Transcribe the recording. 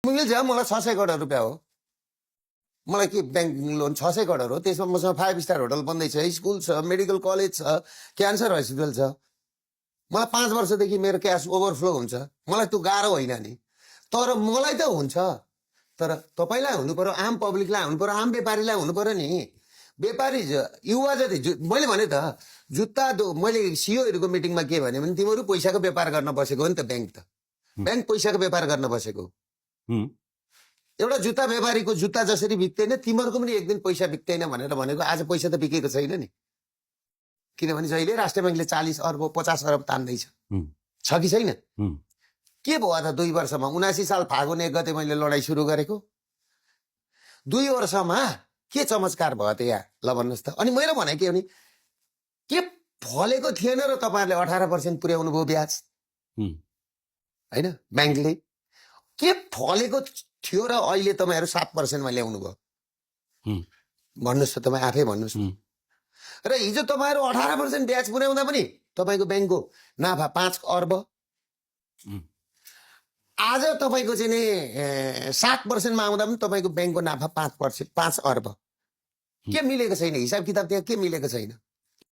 मिल्छ मलाई 600 करोड रुपियाँ हो मलाई के ब्याङ्क लोन 600 करोड हो त्यसमा मसँग 5 स्टार होटल बन्दैछ स्कुल छ मेडिकल कलेज छ क्यान्सर हस्पिटल छ मलाई 5 वर्षदेखि मेरो क्यास ओभरफ्लो हुन्छ मलाई त्यो गाह्रो होइन नि तर मलाई त हुन्छ तर तपाईँलाई हुनु पर्यो आम पब्लिकलाई हुनु पर्यो आम व्यापारीलाई हुनु पर्यो नि व्यापारी युवा जति मैले भने त जुत्ता मैले सिओहरूको मिटिङमा के भने तिमीहरू पैसाको व्यापार गर्न बसेको हो नि त ब्याङ्क त ब्याङ्क पैसाको व्यापार गर्न बसेको एउटा जुत्ता व्यापारीको जुत्ता जसरी बिक्दैन तिमीहरूको पनि एक दिन पैसा बिक्दैन भनेको आज पैसा त बिकेको छैन नि किनभने जहिले राष्ट्रिय ब्याङ्कले 40 अर्ब 50 अर्ब तान्दैछ छ कि छैन के भयो त 2 वर्षमा 79 साल फागुन 1 गते मैले लडाइँ सुरु गरेको 2 वर्षमा के चमत्कार भयो त यहाँ ल भन्नुहोस् त अनि मैले भने के भने के फलेको थिएन र तपाईँहरूले 18% पुर्याउनु भयो ब्याज होइन ब्याङ्कले के फलेको थियो र अहिले तपाईँहरू 7% मा ल्याउनु भयो भन्नुहोस् त तपाईँ आफै भन्नुहोस् र हिजो तपाईँहरू 18% ब्याज पुर्याउँदा पनि तपाईँको ब्याङ्कको नाफा 5 अर्ब आज तपाईँको चाहिँ नि 7% मा आउँदा पनि तपाईँको ब्याङ्कको नाफा 5 अर्ब के मिलेको छैन हिसाब किताब त्यहाँ के मिलेको छैन